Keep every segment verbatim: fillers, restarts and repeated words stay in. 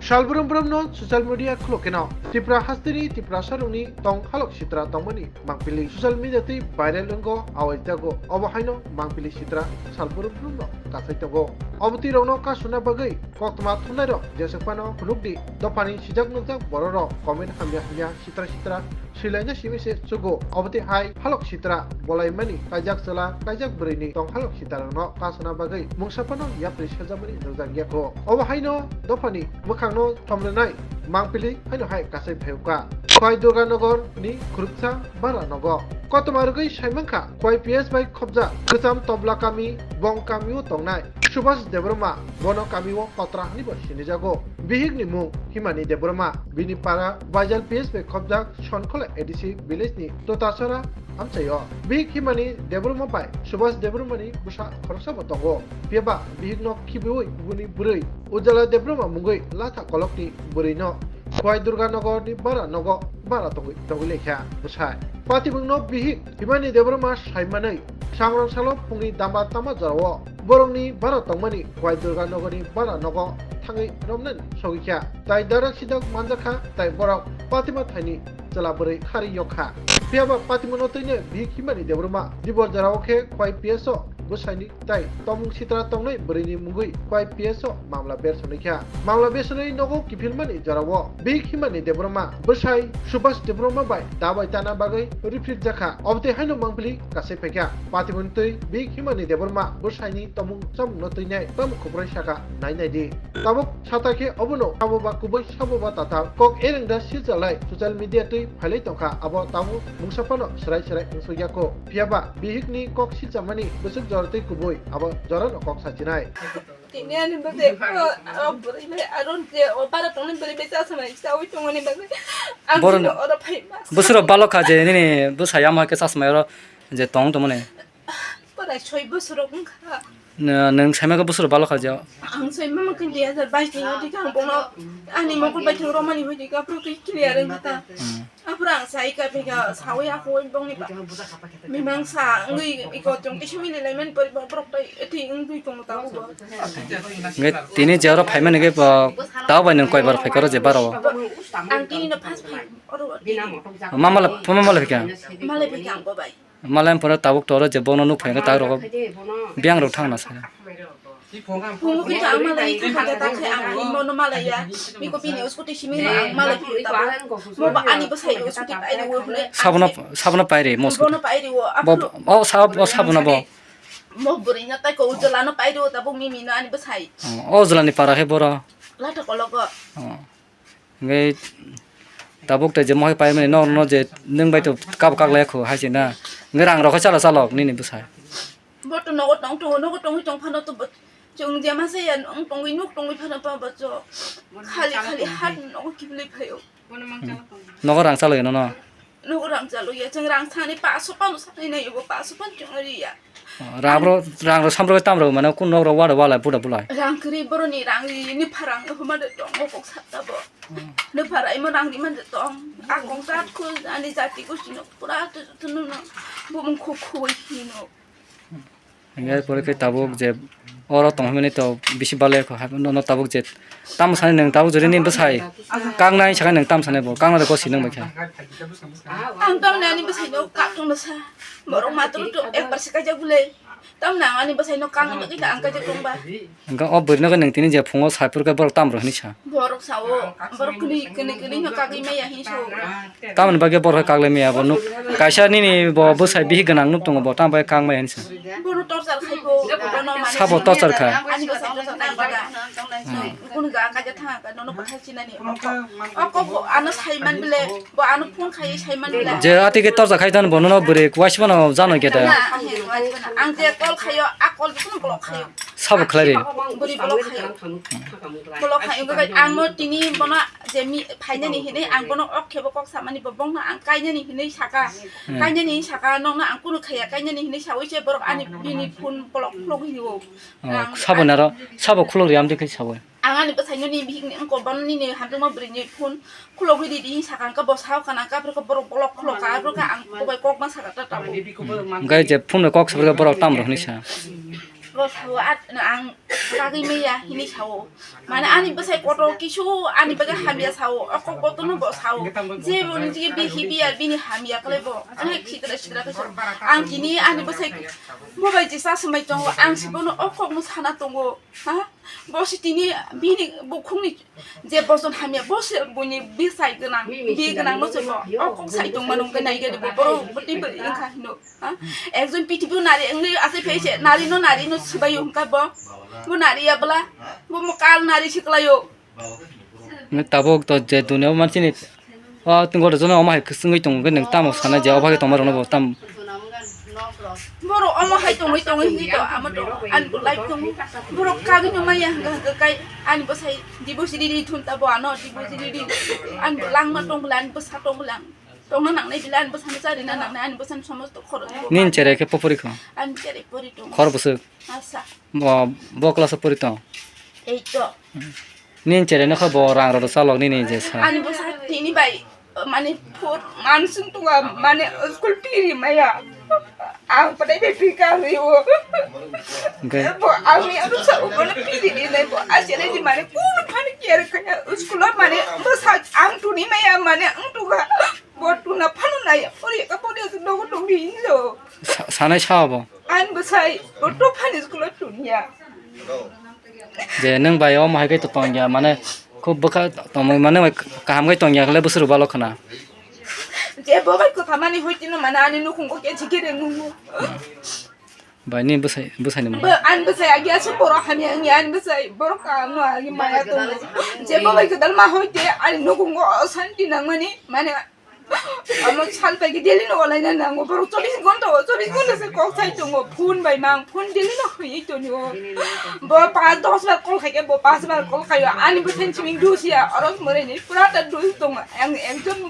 Salbrum brum no social media khulokeno Tripura hasteni Tripura sarungni tong halok sitra tongmani mangpili social media twi viral wnggo awai jago. Obo haino mangpili sitra salbrum brum no kasai tongo. Obotwi rokno kasuna bagwi koktma thumnairok jeswk phano phunukdi dophani sijak nukjak bororok comment hamya hamya sitra sitra swilaina simi se chugo. Obotwi hai halok sitra bolaimani kaijak chwla kaijak bwrwini tong halok sitrarokno kasuna bagwi mungsa phano yapri sajamani nukjak yakho. Obo haino dophani mwkhangno thomrwnai mangpili haino hai kasai phaiwkha. Khwai Durganagar ni khuruksa bara nogo. Koktma rwgwi saimankha Khwai P S bai khobjak kwcham Tobla kami, bong kamio tongnai Subhas Debbarma bono kamio kotra hwnwi bo sinijago. Bihik ni mung Himani Debbarma, bini para Baijal P S bai khobjak Sonkhola A D C village ni Totasora amchaio. Bihik Himani Debbarma bai Subhas Debbarma ni bwsa khoroksa bo tongo. Phiyaba bihik no khibiui kubuni bwrwi Ujala Debbarma mungwi Latha kolok ni bwrwi no Khwai Durganagar ni bara nogo bara tongwi tongwi lekha bwsai. Patimung no bihik Himani Debbarma saimanwi sangrong salo phungni damba tama jorao borokni bara tongmani Khwai Durganagar ni bara nogo thangwi romnani sogwi kha. Tai darak sidak manjakha, tai borok patima thaini chwla bwrwi kharwi yok kha. Phiyaba patimung no twino bihik Himani Debbarma dibor jorao khe Khwai P S o bwsaini tai tongmung sitra tongnai bwrwini mungwi Khwai P S o mamla bersonwi kha. Mamla bersonwi nogo kiphilmani jorao bihik Himani Debbarma bwsai Subhas Debbarma bai dabai tana bagwi riphrikjakha. Obotwi haino mangpili kasai phaikha. Patimung twi bihik Himani Debbarma bwsaini tongmung chamungno twinai tamo khoprai sakha nai naidi. Tabuk sata khe obono sabo ba kubui sabo ba tatal kok ereng da silchalai social media twi phailai tongkha. Abo tabuk mungsa phano swrai swrai wngsuk yakho. Phiyaba bihikni kok silchamani bwswk jora twi kubui abo jorano kok sachinai. Tini ani bagwi, o, o bwrwi bai aron je o bara tongni bwrwi bai chasa mai chawi tongmani bagwi ang Borok tini oro phai ma. Bwswrok balokha je nini bwsai ama khe chasmai oro je tong tongmani. Pura soi bwswrok wngkha. Nwng saimaka bwswrok balokha je. Ang soi mama khe dui hazar bais ni odi kang bono ani mokol bai thang romani hoi di ka pura khe clear wngkha ta. Hmm. Aphuru ang sai ka phi ka sawi akhoi bongni ba. Mimang sa ngui iko tong kisi mili lai men pori borok tai eti ngui tong ta ubo. Nge tini je oro phaimani ge bo tao bai nwng koi bar phai karo je baro. Ang tini no first phai oro. Mama la, mama la phika. Male phika ang bo bai. Male pore tabuk toro je bono nuk phai ta rok. Biang rok thang na sa. Phungo khe ang malai khe kha ta khe ang ani mono malai ya. Miko bini scooty simi ang malai khe ta bo. Mo ba ani bwsai scooty pai ri wo hwnwi. Sabono, sabono pai ri mo scooty. Bono pai ri wo. Bo, o sab, o sabono bo. Mo bwrwi no tai ko ujala no pai ri wo ta bo mimi no ani bwsai. O ujala ni para khe boro. Lata kologo. Hingke tabuk tei je mohai paimani norokno je nwng bai to kabo kaklai kho hai se na. Hingke rang rok khe chala chalok nini bwsai. Bo to nogo tong tongo, nogo tongwi tong phano to bo chwng je ma se ya, nwng tongwi nuk tongwi phano pa bo cho. Khali khali hat nogo kiblwi phaio. Nogo rang chalok ya nono. Nogo rang chalok ya, chwng rang sani paso pano sani nai bo paso pan chwng ri ya. Rang bro, rang rok samrok tam rok mane kun nok rok wada wala buda bulai. Rang kwrwi boroni rang ri ni pharang huma de tong o kok sat ta bo. Ni pharai mo rang ri man de tong. A kong sat khu ani jati ko sino pura tu tu no no. Bo mung khu khu hi no. Hingke pore khe tabuk je oro tong himani to bisi balai kho hai no tabuk je. Tamo sani nwng tabuk jodi ni bwsai kaknai saka nwng tamo sani bo kakna de gosi nwng bai khe. Ang tamni ani bwsai no kak tong sa. Borok maturu to ekbar se kaijak bwle. Tamni ang ani bwsai no kak no kisa ang kaijak tong ba. Hingke o bwrwi no khe nwng tini je phungo sai phuru khe borok tamo rw hinwi sa. Borok sao borok kwnwi kwnwi kwnwi no kagwi maya hin so. Tamoni bagwi borok kaklai maya bo nuk kaisa nini bo bwsai bihik gwnang nuk tongo bo tamo bai kak maya hinwi sa. Bono torchar khai bo, bono mane Sabo torchar kha? Ani bwsai torchar khai bo da. Hmm. Kunu ga kaja thanga ka nono bwthai chinani. Oko bo ano sai man bile, bo ano phone khai sai man bile. Je ati ke torchar khai dan bono no bwrwi kwasi bono jano ke da. Na, ang je call khayo, a call kunu block khayo. Sabo khlai ri. Bwrwi block khayo. Block khayo, ang no tini bono je mi phainani hinwi ang bono ok khebo kok samani bo bongno ang kainani hinwi saka. Hmm. Kainani saka nokno ang kunu khaya kainani hinwi sawi se borok ani bini phone block khulok hinwi o. Oh, ang sabo naro, sabo khulok ri amtwi khai sabo. Ang ani bwsaino ni bihik ni wngkha, bono nini hamjakma bwrwi ni phone khulogwi ridi hinwi sakha, hwnkhe bo sao kana, kaphre khe borok block khulokha, aphuru khe ang bo bai kok ma sakha ta tabuk. Hwnkhe je phone bai kok sabrwkha borok tamo rok hinwi sa. Bo sao at-, ang kagwi maya hinwi sao. Mane ani bwsai kotor kisu ani bagwi hamya sao, o kok kotorno bo sao. Je bo ni je bihi biya bini hamya khlai bo. Onek sikra sikra khe sao. Ang kini ani bwsai bo bai je sa swmai tongo, ang se bono o kokno sana tongo. Ha? Bo se tini bini bukhukni je boson hamya, bo se buini bisai gwnang, bi gwnang no se bo. O kok sai tongma nung khe nai gari bo, borok bo tei bwrwi wngkha hino. Ha? Ekjon pithibo nari wngwi asai phai se, nari no, nari no swbai wngkha bo. Bo nari ya bwla, bo mo kal nari se kwlai o. Tabuk to je dunia o mansini O tong goro jono omo hai kwchwngwi tongo, hwnkhe nwng tamo sana je o bagwi tongma rokno bo tam. Borok omo hai tongwi tongwi hwnwi to amo to ani bo life tongo. Borok kagwi no maya hwnkha hwnkha kai ani bwsai divorce riri thun ta bo ano divorce riri ani bo langma tong bwla ani bwsa tong bwla tongna nangnai bwla ani bwsano charina nangnai ani bwsani somosto khorok. Nini cherai khe popori kho? Ani cherai pori tong. Khor bwswk? Asa. Bo, bo class o pori tong? Eight o. Nini cherai no kha bo rang rok chalok nini je sa. Ani bwsa tini bai, mane, phur mansung tunga, mane, school piri maya. Ang padai bai pika ri o. Hwnkhe? Bo ang ni ano sa o bono piri ni nai bo asile ni mane kuno phani care kaya school o mane bwsa ang tuni maya mane ang tuga bo tuna phano nai pori ka pori nogo tongdi hinjo. Sa-, sanai sa bo. Ani bwsai bo to phani school o tunya. Je nwng bai omo hai khe to tongya, mane khub bwkha tongmani, mane bai kaham khe tongya khle bwswk rok balo khna. Je bo bai kwtha mani hoi tino mane ani nukhungo khe chikere nungo. Bai ni bwsai, bwsai ni mung? Bo ani bwsai agi asuk borok hamya wngya ani bwsai borok kaham no agi maya tongo. Je bo bai kwtal ma hoi te ani nukhungo osanti nangmani mane Amo sal pai khe daily no walai na nango, borok chobbish ghonta o, chobbish ghonta se kok sai tongo, phone bai mang, phone daily no khoi tongo. Bo pas dos bar call khai khe, bo pas bar call khaio, ani bo sen chiming dusia, oros morai ni pura ta dus tongo, ang ekjon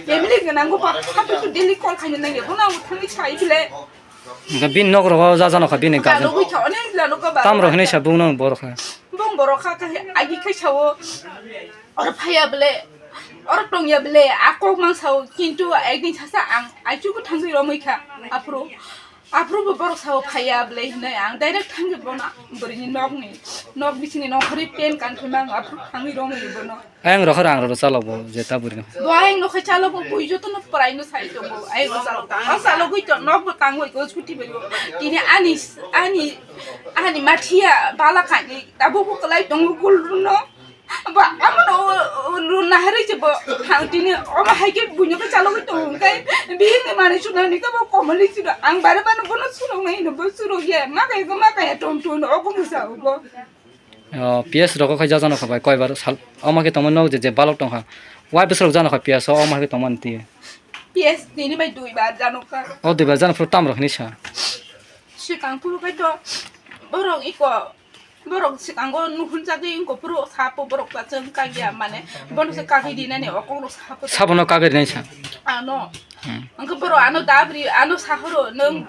family gwnang go, ba, hapui to daily call khai nang ya, bo na thangwi sai bile. Hwnkhe bini nok rogo ja jano kha bini gajen. Jalogwi kha, onek jalogwi ba. Tam rok hinwi sa bung nang borok kha. Bung borok kha, kha, agi khai sao. Oro phaiya bele, oro tongya bele, a kok mang sao, kintu ekdin sasa ang aichugo thangwi romwi kha, aphuru, aphuru bo borok sao phaiya bele hinwi ang direct thangwi bono bwrwini nokni, nok bisingni nongkhorwi pen kanthwi mang aphuru thangwi romwi bono. Ayang rokha rang rok chalok bo je ta bwrwino. Bo ayang rokha chalok bo bui jotono pwraino sai tongo, ayang rok chalok, o chalogwi to nok bo tangwi ko scooty bai bo. Tini ani, ani, ani mathiya bala khaini tabuk bo kwlai tongo gul runo. Ba, amo no, o, o, run naharwi se bo, hang tini, omo hai khe buino khe chalogwi tongo, hwnkhe bihikni manwi sunani khe bo komolwi sino, ang bare mano bono suroknai hino, bo surokya, ma kaya khe ma kaya, tom tom, obo bwsa obo. O, P S rok khe jajano kha bai, koibar sal, omo khe tongmani nog je, je balok tongkha, wai bwswk jano kha P S o, omo hai khe tongmani twi. P S tini bai dui bar jano kha. O dui bar jano phuru tam rok hinwi sa. Swkang phuru khai to, borok iko, Borok swkango nuhunjagwi wngkha, phuru sapo borok bachwng kagya, mane, bono se kagwi rinani o kokrok sapo. Sabono kagwi rinai sa? Ano. Hmm. Wngkha borok ano dabri, ano sahoro, nwng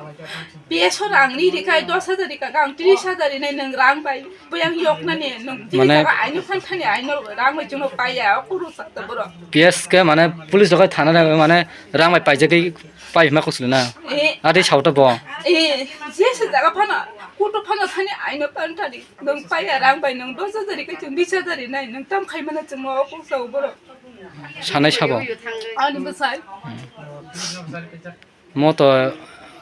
P S o rang ri rikha, dos hajar rikha, ang tris hajar rinai nwng rang bai, buyang yoknani, nwng tini mane jaga aino phan thani aino rang bai chwngno paiya, o kokrok sa borok. P S khe mane police rok thana mane rang bai paijagwi pai hima koslo na? Eh. Adi sauto bo? Eh, jesa jaga phano, kutu phano thani aino phan thani. Nwng paiya rang bai nwng dos hajar ri khe chwng bis hajar ri nai, nwng tam khai mano chwngno o kok sao borok. Sanai sabo? Ani bwsai. Moto,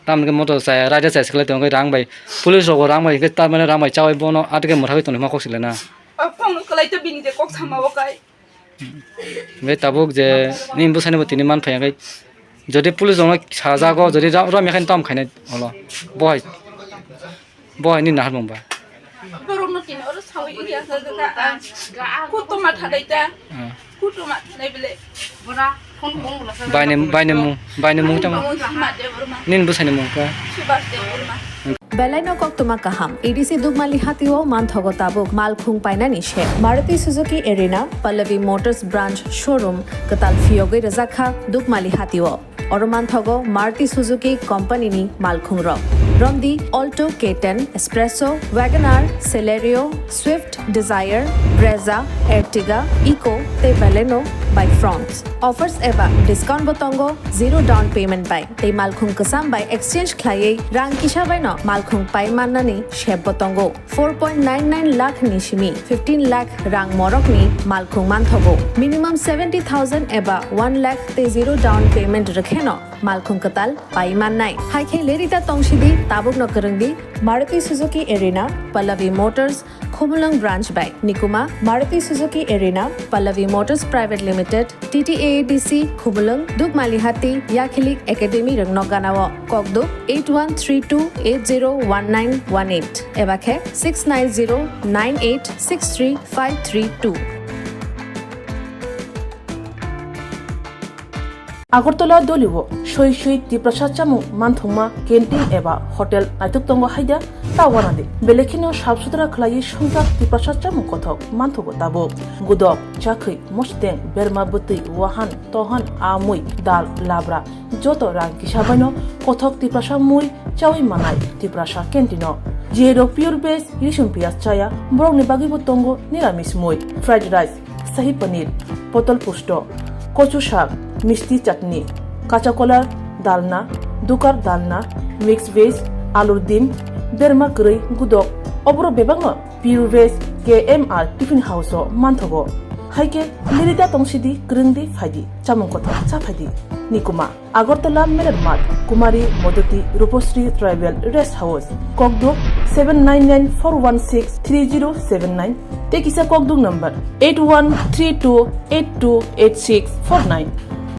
tamni khe moto chaya, raida chaya se khlai tongo rang bai. Police rok bo rang bai khe tamani rang bai chaui bono atike mwthagwi tongma kok se le na. O phone kwlai to bini je kok sama o kai. Hwnkhe tabuk je nini bwsani bo tini man phai hwnkhe jodi police rokno sajago, jodi ra-, romya khe tam khainai olo. Bo hai, bo hai nini nahar mung ba? Borokno tini oro sawi ya kha kha ang kutuma thadai ta. Ah. Kutuma thadai bele. Baini, baini mung, baini mung tamo? Sima Debbarma. Nini bwsani mung khe? Subhas Debbarma. Belaino koktwma kaham, A D C Dukmali hatio manthogo tabuk malkhung painani se. Maruti Suzuki Arena, Pallavi Motors Branch Showroom, kwtal phiyogwi rwjakha Dukmali hatio. Oro manthogo Maruti Suzuki Company ni malkhung rok. Romdi Alto K ten, Espresso, Wagon R, Celerio, Swift, Dzire, Brezza, Ertiga, Eeco tei Baleno by Fronx. Offers eba discount bo tongo zero down payment bai tei malkhung kwcham bai exchange khlaiwi rang kisa baino malkhung pai mannani sep bo tongo. Four point nine nine lakh ni simi fifteen lakh rang morokni malkhung manthogo. Minimum seventy thousand eba one lakh tei zero down payment rwkheno malkhung kwtal pai mannai. Haikhe lerita tongsidi, tabukno kwrwngdi Maruti Suzuki Arena, Pallavi Motors, Khumulwng Branch bai. Nikuma, Maruti Suzuki Arena, Pallavi Motors Private Limited, T T A A D C, Khumulwng, Dukmali Hati, Yakhilik Academy rwngno ganao. Kokduk eight one three two eight zero one nine one eight eba khe six nine zero nine eight six three five three two. Agartala Dolio soi soi Tiprasa chamung manthokma canteen eba hotel naithok tongo haida ta wanadi. Belai kheno sap sutra khlaiwi swngjak Tiprasa chamung kothok manthogo tabuk. Gudok, chakhwi, mosteng, berma bwtwi, wahan, tohan, amui, dal, labra, joto rang kisa baino kothok Tiprasa mui chawi manai Tiprasa canteen-o. Jero pure veg, risum piyaj chaya, borokni bagwibo tongo niramis mui, fried rice, shahi paneer, potol pusto, kochu sak, misti chutney, kacha kola dalna, dukar dalna, mix veg, alur dim, berma kwrwi, gudok, oboro bebakno Pure Veg K M R Tiffin House-o manthogo. Haikhe lirida tongsidi, kwrwngdi phaidi, chamung kothok cha phaidi. Nikuma, Agartala Meler Mart, Kumari Modoti Rupasri Tribal Rest House, Kokduk seven nine nine four one six three zero seven nine, tei kisa Kokduk number eight one three two eight two eight six four nine.